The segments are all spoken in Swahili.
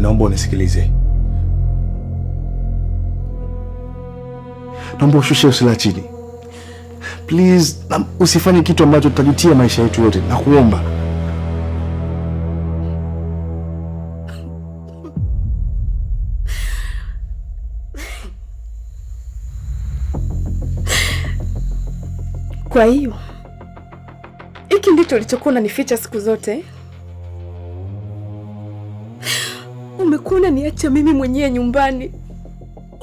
Tafadhali naomba unisikilize. Naomba ushushe silaha chini. Please, usifanye kitu ambacho tutajutia maisha yetu yote. Nakuomba. Kwa hiyo hiki ndicho ulichokuwa unanificha siku zote? Umekuwa unaniacha mimi mwenyewe nyumbani,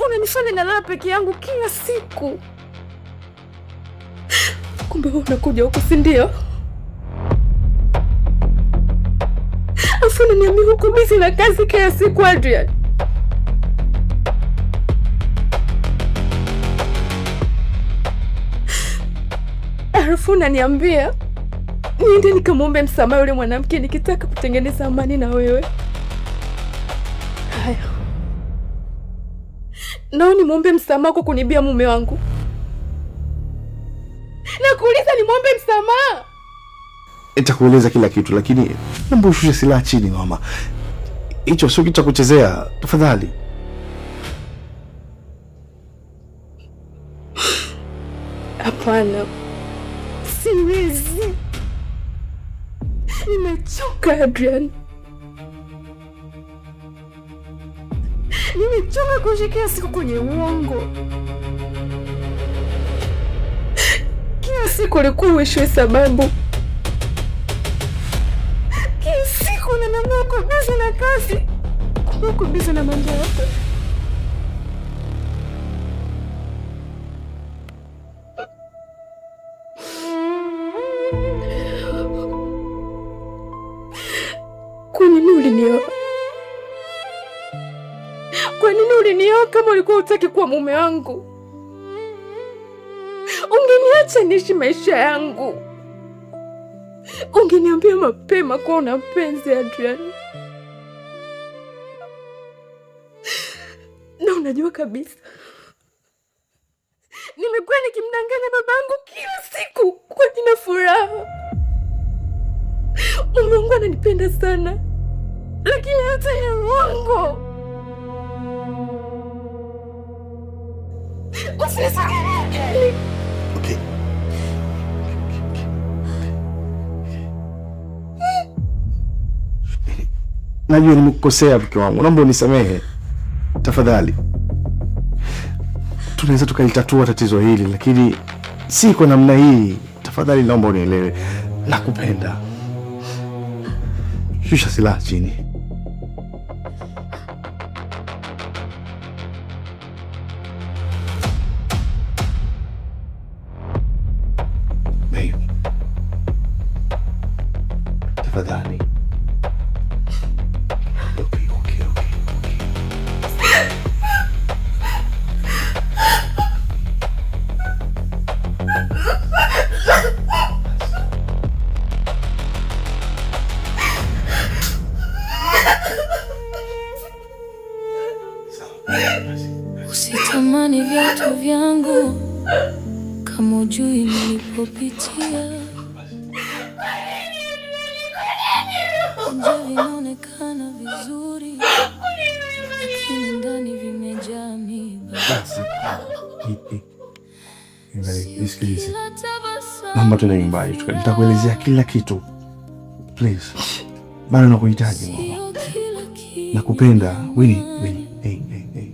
unanifanya nalala peke yangu kila siku. Kumbe wewe unakuja huku, si ndio? Afu unaniambia huko busy na kazi kila siku, Adrian. Alafu unaniambia niende nikamwombe msamaha yule mwanamke nikitaka kutengeneza amani na wewe. Haya, nao nimwombe msamaha kwa kunibia mume wangu? Nakuuliza, nimwombe msamaha? Nitakueleza kila kitu, lakini naomba ushushe silaha chini mama. Hicho sio kitu cha kuchezea, tafadhali. Hapana, siwezi. Nimechoka Adrian, nimechoka kuishi kila siku kwenye uongo. Kila siku ulikuwa uishiwe sababu, kila siku unaniambia uko busy na kazi, uko busy na mambo yako. Kwa nini ulinioa? Kwa nini ulinioa kama ulikuwa hutaki kuwa mume wangu? Ungeniacha niishi maisha yangu. Ungeniambia mapema kuwa una mpenzi, Adrian. Na unajua kabisa nimekuwa nikimdanganya babangu kila siku kwa jina Furaha. Mume wangu ananipenda sana, lakini yote ni uongo. Usinisogelee. Okay. Najua nimekukosea mke wangu, naomba unisamehe tafadhali. Tunaweza tukalitatua tatizo hili, lakini si kwa namna hii. Tafadhali naomba unielewe, nakupenda. Shusha silaha chini. Babe, tafadhali. Okay. Usitamani viatu vyangu kama hujui nilipopitia. Nje vinaonekana vizuri, lakini ndani vimejaa miba. Basi. Nisikilize. Kila tabasamu Naomba tuende nyumbani, nitakuelezea kila kitu. Please. Bado nakuhitaji mama. sio kila kitu. Nakupenda. Winnie, Winnie. Hey, hey, hey.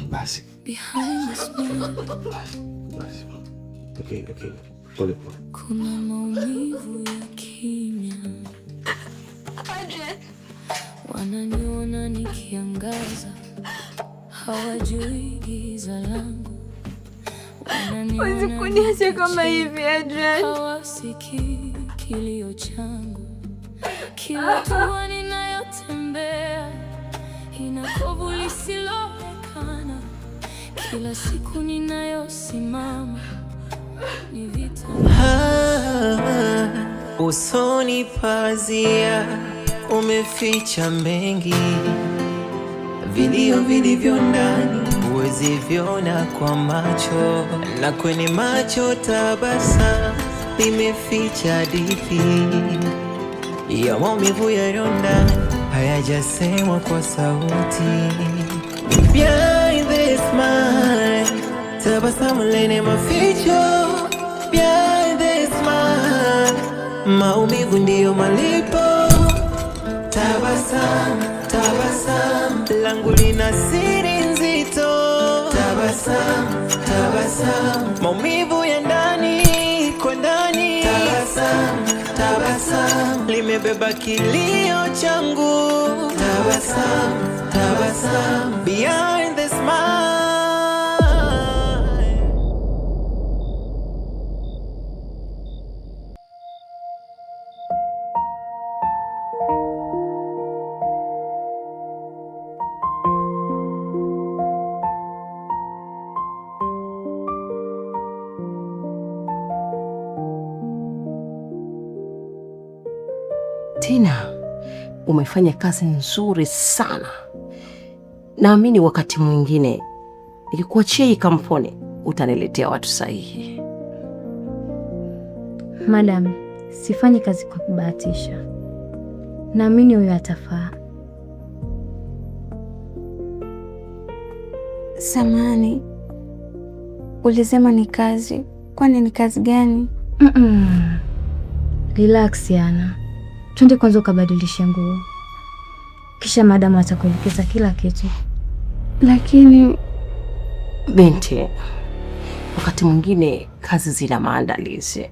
Basi. Behind the smile Basi. Basi. Okay. Pole pole. kuna maumivu ya kimya. Wananiona nikiangaza, hawajui giza langu. Huwezi Wananiona kuniacha kama nikicheka, hivi Adrian. hawasikii kilio changu. Kila hatua ninayotembea ina kovu lisiloonekana. Kila siku ninayosimama ni vita. Ah, usoni pazia umeficha mengi, vilio vilivyo ndani huwezi viona kwa macho, na kwenye macho tabasa limeficha hadithi ya maumivu yaliyo ndani. hayajasemwa kwa sauti. Behind the smile, tabasamu lenye maficho. Behind the smile, maumivu ndiyo malipo. Tabasamu, tabasamu, langu lina siri nzito. Tabasamu, tabasamu, maumivu ya ndani kwa ndani. Tabasamu, tabasamu, limebeba kilio changu. Tabasamu, tabasamu, behind the smile. Tina, umefanya kazi nzuri sana. Naamini wakati mwingine nikikuachia hii kampuni utaniletea watu sahihi. Madam, sifanyi kazi kwa kubahatisha. Naamini huyo atafaa. Samahani, ulisema ni kazi. Kwani ni kazi gani? Relax Yana, twende kwanza ukabadilishe nguo, kisha madamu atakuelekeza kila kitu. Lakini Binti, wakati mwingine kazi zina maandalizi.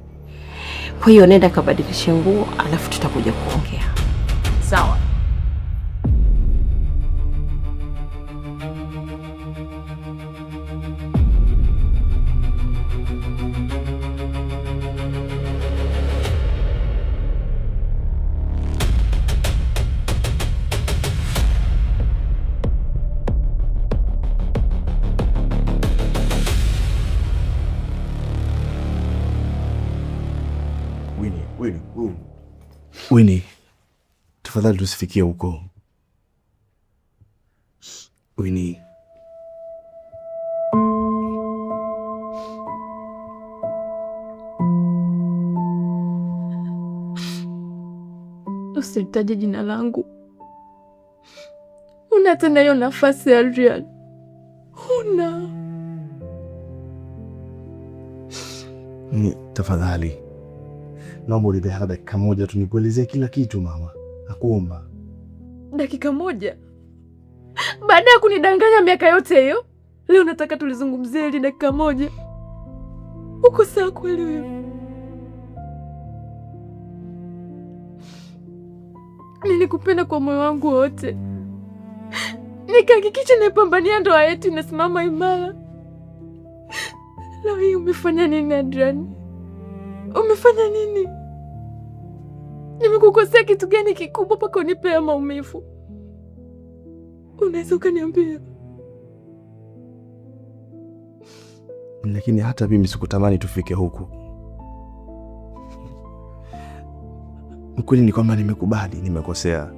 Kwa hiyo nenda kabadilishe nguo, alafu tutakuja kuongea. Sawa? Winnie, Winnie, Winnie. Winnie, tafadhali tusifikie huko. Winnie. Usilitaje jina langu. Huna tena hiyo nafasi Adrian, huna. Tafadhali naomba unipe hata dakika moja tu nikuelezee kila kitu mama, nakuomba. Dakika moja baada ya kunidanganya miaka yote hiyo, leo nataka tulizungumzia hili dakika moja. Uko sawa kweli wewe? Nilikupenda kwa moyo wangu wote, nikahakikisha naipambania ndoa yetu inasimama imara. Leo hii umefanya nini Adrian? Umefanya nini? Nimekukosea kitu gani kikubwa mpaka unipea maumivu? Unaweza ukaniambia? Lakini hata mimi sikutamani tufike huku. Ukweli ni kwamba nimekubali, nimekosea.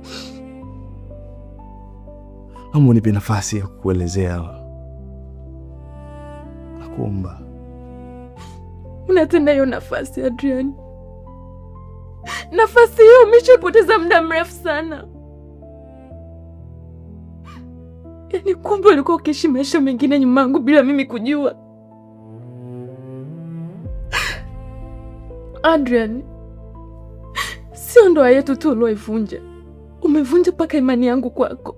Naomba unipe nafasi ya kukuelezea. Nakuomba. Una tena hiyo nafasi Adrian. Nafasi hiyo umeshapoteza muda mrefu sana. Yaani kumbe ulikuwa ukiishi maisha mengine nyuma yangu bila mimi kujua. Adrian, sio ndoa yetu tu ulioivunja, umevunja mpaka imani yangu kwako,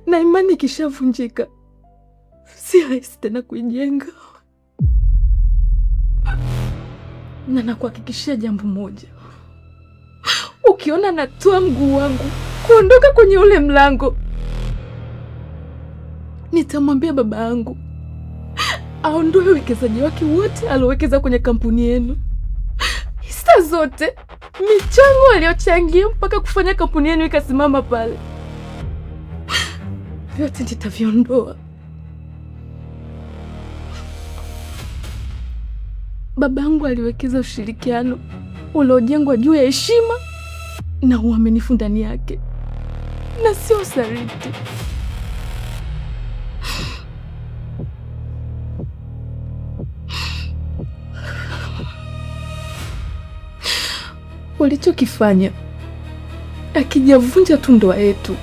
na imani ikishavunjika si rahisi tena kuijenga. Na nakuhakikishia jambo moja, ukiona natoa mguu wangu kuondoka kwenye ule mlango, nitamwambia baba yangu aondoe uwekezaji wake wote aliowekeza kwenye kampuni yenu, hisa zote, michango aliyochangia mpaka kufanya kampuni yenu ikasimama pale, vyote nitaviondoa. Babangu aliwekeza ushirikiano uliojengwa juu ya heshima na uaminifu ndani yake, na sio usaliti. Ulichokifanya Akijavunja tu ndoa yetu,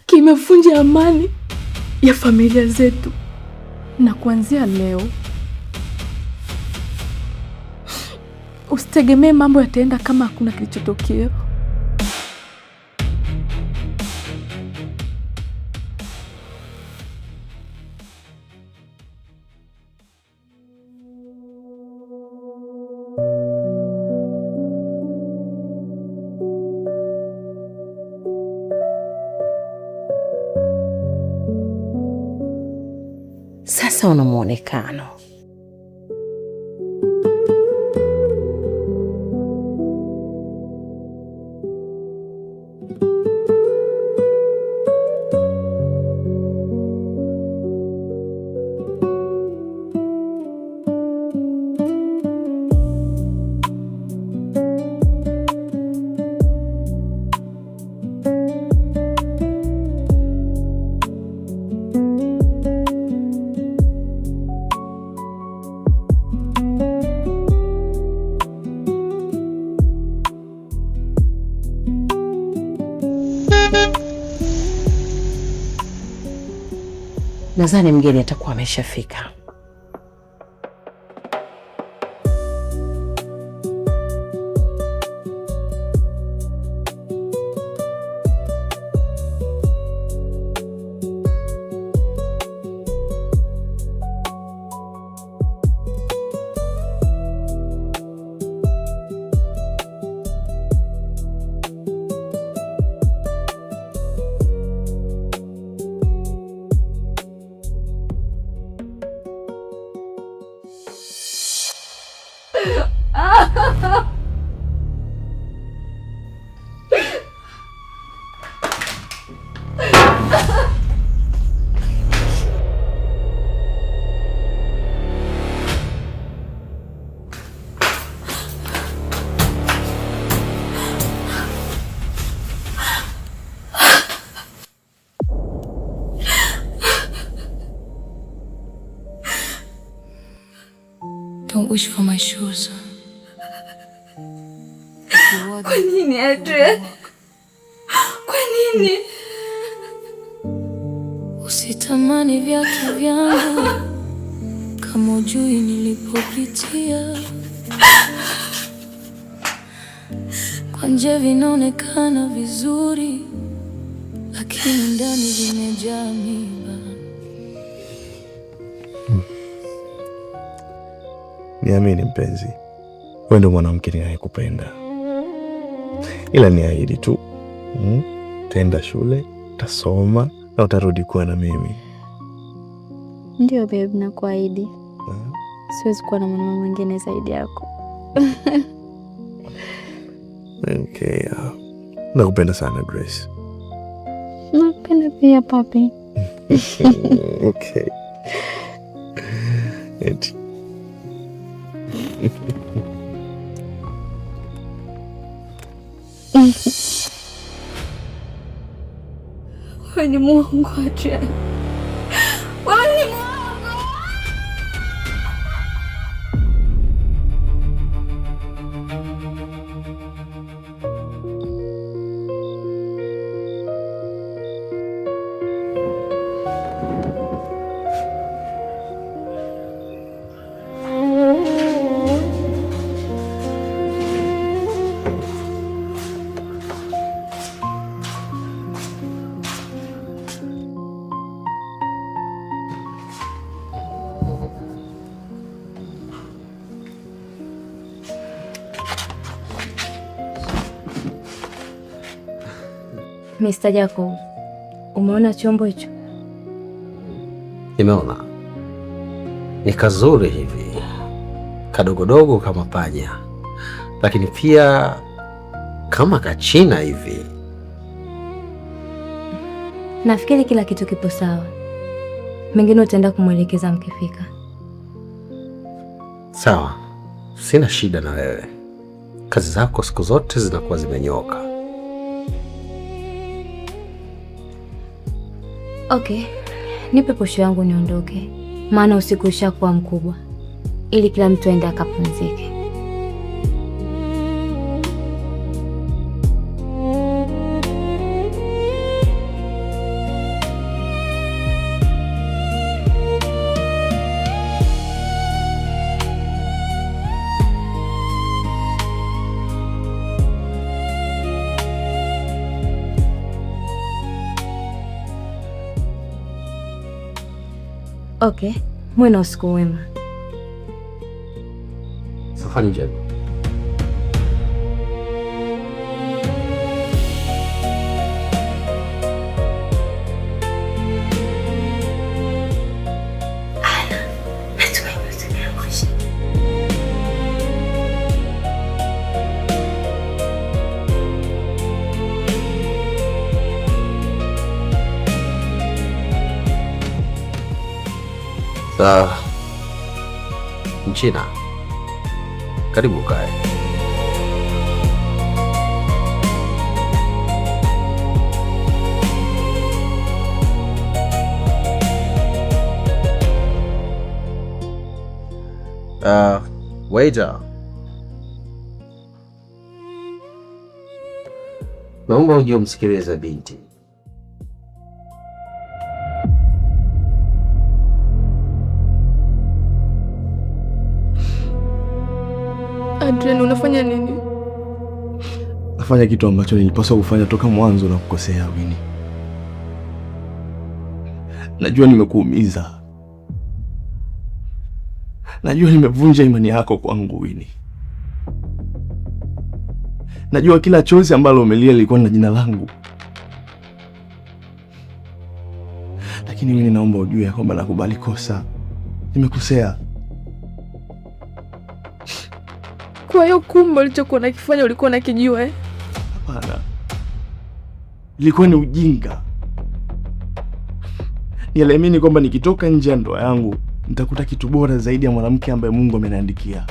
kimevunja amani ya familia zetu. Na kuanzia leo usitegemee mambo yataenda kama hakuna kilichotokea. Sasa una mwonekano. Nadhani mgeni atakuwa ameshafika. Don't wish for my shoes. Kwa nini Adrian? Kwa nini? Usitamani viatu vyangu kama ujui nilipopitia. Kwa nje vinaonekana vizuri, lakini ndani vimejaa miba. Niamini mpenzi, wewe ndio mwanamke ninayekupenda, ila niahidi tu utaenda shule, utasoma na utarudi kuwa na mimi. Ndio babe, nakuahidi siwezi kuwa na mwanaume mwingine zaidi yako. Okay, nakupenda sana Grace. Nakupenda pia papi. Okay. Eti. Wewe ni mwongo Adrian. Wewe ni mwongo. Mr. Jacob, umeona chombo hicho? Nimeona ni kazuri hivi, kadogodogo kama panya, lakini pia kama kachina hivi. Nafikiri kila kitu kipo sawa. Mengine utaenda kumwelekeza mkifika. Sawa, sina shida na wewe. Kazi zako siku zote zinakuwa zimenyoka. Okay, nipe posho yangu niondoke, maana usiku ushakuwa mkubwa, ili kila mtu aende akapumzike. Okay, muwe na usiku mwema. Safari njema. Natumaini utaniangusha. Mchina, karibu kae. Waiter, naomba uje umsikilize binti. Adrian, unafanya nini? Nafanya kitu ambacho nilipaswa kufanya toka mwanzo na kukosea, Winnie. Najua nimekuumiza. Najua nimevunja imani yako kwangu, Winnie. Najua kila chozi ambalo umelia lilikuwa na jina langu. Lakini Winnie, naomba ujue ya kwamba nakubali kosa. Nimekosea. Kwa hiyo kumbe ulichokuwa unakifanya ulikuwa unakijua eh? Hapana. Ilikuwa ni ujinga. Niliamini kwamba nikitoka nje ya ndoa yangu nitakuta kitu bora zaidi ya mwanamke ambaye Mungu ameniandikia.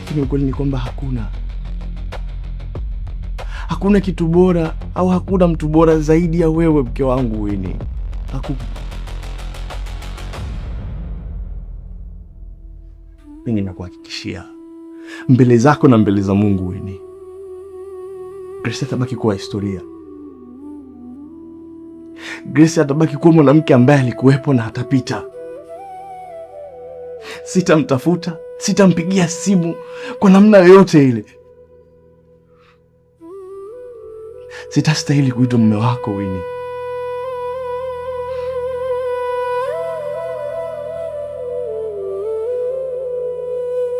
Lakini ukweli ni kwamba hakuna. Hakuna kitu bora au hakuna mtu bora zaidi ya wewe, mke wangu Winnie. Hakuna. Mimi nakuhakikishia mbele zako na mbele za Mungu, Winnie, Grace atabaki kuwa historia. Grace atabaki kuwa mwanamke ambaye alikuwepo na atapita. Sitamtafuta, sitampigia simu kwa namna yoyote ile. Sitastahili kuitwa mume wako, Winnie.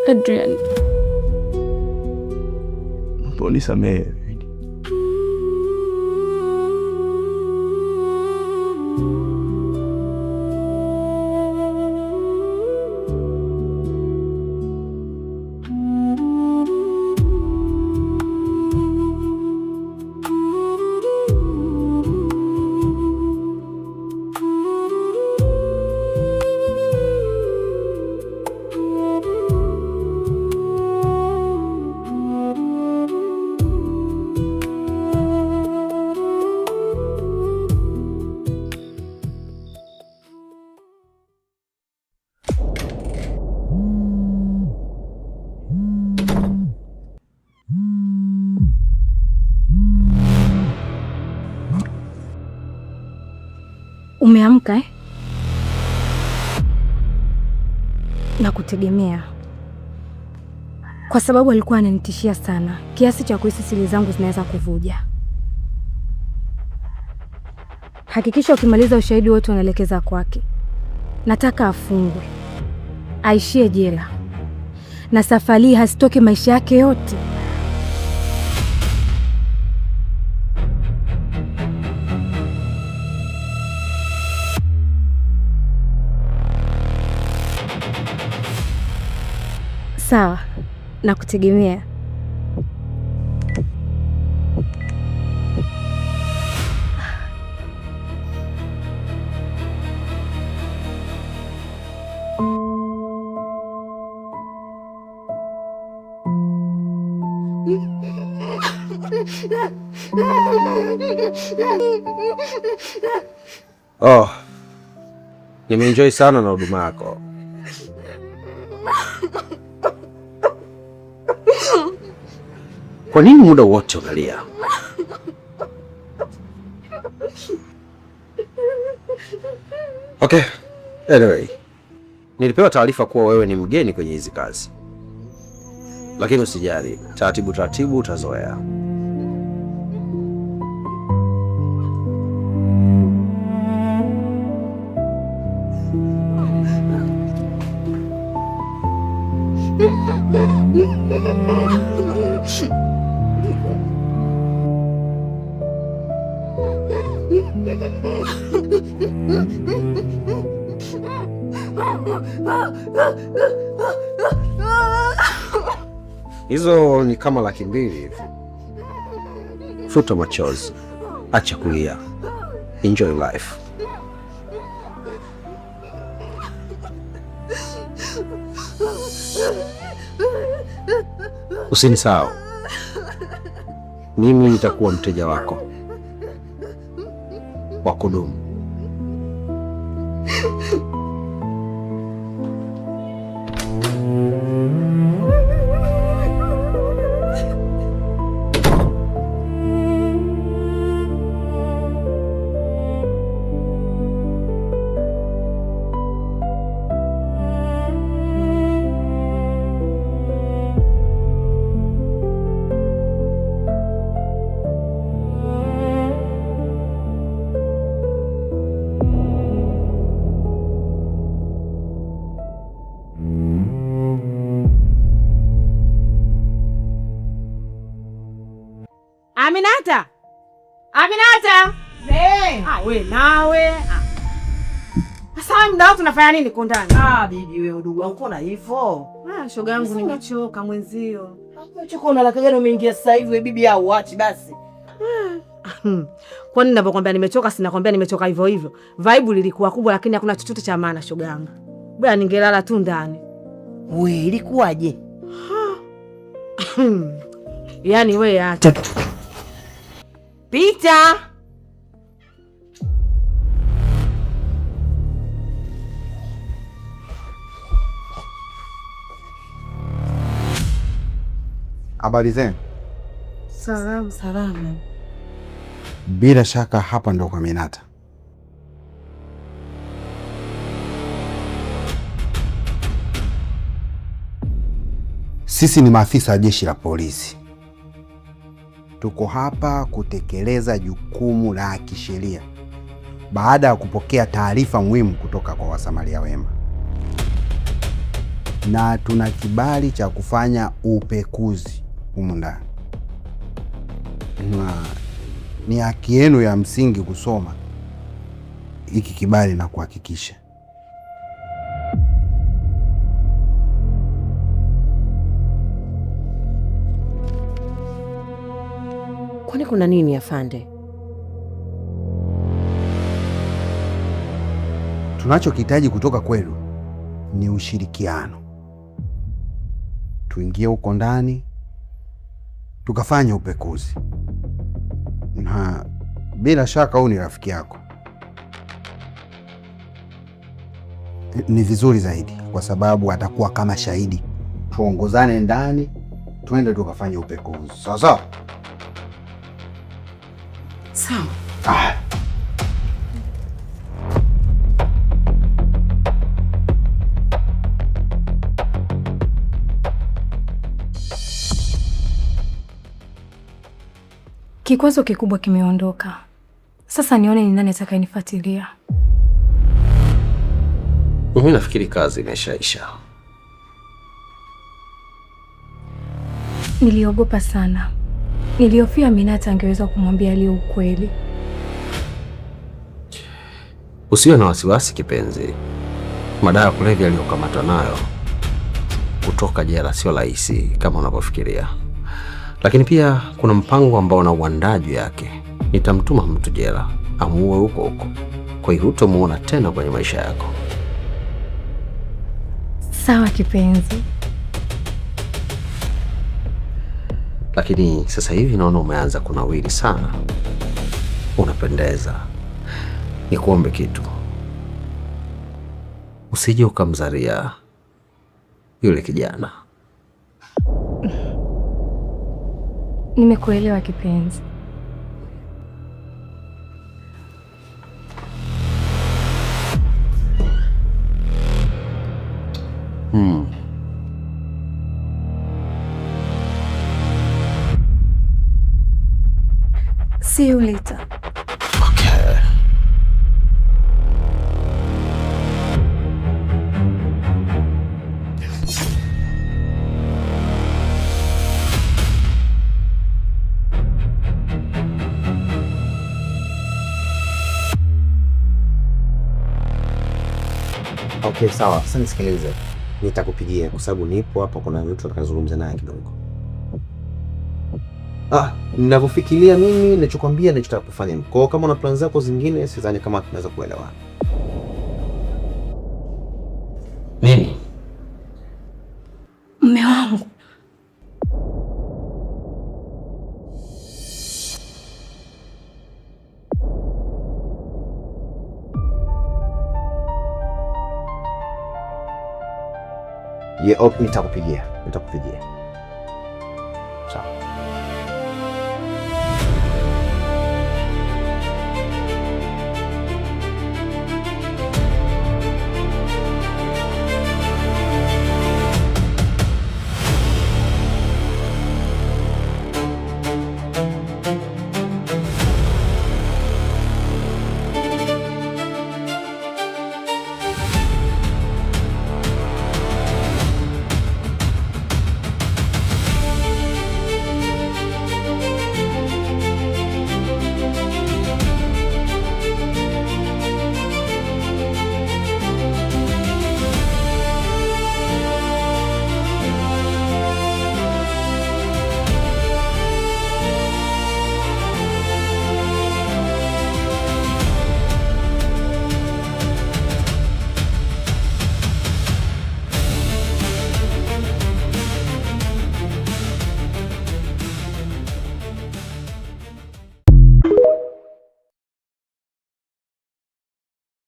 Adrian, Naomba unisamehe, Winnie. Umeamka eh? Nakutegemea kwa sababu alikuwa ananitishia sana kiasi cha kuhisi siri zangu zinaweza kuvuja. Hakikisha ukimaliza ushahidi wote unaelekeza kwake. Nataka afungwe, aishie jela, na safari hii hasitoke maisha yake yote. Sawa, nakutegemea. Oh, nimeenjoy sana na huduma yako. Kwa nini muda wote unalia? Okay, anyway, nilipewa taarifa kuwa wewe ni mgeni kwenye hizi kazi, lakini usijali, taratibu taratibu utazoea. Hizo ni kama 200,000 hivi. Futa machozi, acha kulia, enjoy life. Usinisahau, mimi nitakuwa mteja wako wa kudumu. Aminata! Aminata! Hey. Ah, we nawe. Ah. Sasa muda wote tunafanya nini huko ndani? Ah, bibi wewe udugu wangu na hivyo. Ah, shoga yangu nimechoka mwenzio. Umechoka una haraka gani umeingia sasa hivi we bibi au achi basi? Kwani ninapokuambia nimechoka sina kwambia nimechoka hivyo hivyo. Vibe lilikuwa kubwa lakini hakuna chochote cha maana shoga yangu. Bwana ningelala tu ndani. We ilikuwaje? Yaani we acha. Pita. Habari zenu? Salama salama. Bila shaka hapa ndo kwa Aminata. Sisi ni maafisa wa jeshi la polisi. Tuko hapa kutekeleza jukumu la kisheria baada ya kupokea taarifa muhimu kutoka kwa wasamaria wema, na tuna kibali cha kufanya upekuzi humu ndani, na ni haki yenu ya msingi kusoma hiki kibali na kuhakikisha. Kwani kuna nini afande? Tunachokihitaji kutoka kwenu ni ushirikiano. Tuingie huko ndani tukafanya upekuzi, na bila shaka huyu ni rafiki yako. Ni vizuri zaidi kwa sababu atakuwa kama shahidi. Tuongozane ndani tuende tukafanye upekuzi. Sawa sawa? Sawa. Ah. Kikwazo kikubwa kimeondoka. Sasa nione ni nani atakayenifuatilia. Mimi nafikiri kazi imeshaisha. Niliogopa sana. Nilihofia Aminata angeweza kumwambia aliyo ukweli. Usiwe na wasiwasi kipenzi. Madawa ya kulevya aliyokamatwa nayo kutoka jela sio rahisi kama unavyofikiria. Lakini pia kuna mpango ambao nauandaa juu yake. Nitamtuma mtu jela amuue huko huko. Kwa hiyo hutomuona tena kwenye maisha yako. Sawa kipenzi. Lakini sasa hivi naona umeanza kunawiri sana. Unapendeza. Nikuombe kitu. Usije ukamzaria yule kijana. Nimekuelewa kipenzi. See you later. Okay. Okay, sawa. Sasa nisikilize. Nitakupigia kwa sababu nipo hapa, kuna mtu atakazungumza naye kidogo. Ninavyofikiria mimi, ninachokwambia ninachotaka kufanya. Kwa hiyo kama una plan zako zingine, sidhani kama tunaweza kuelewana. Nini? Mume wangu. Ye, okay, nitakupigia. Sawa.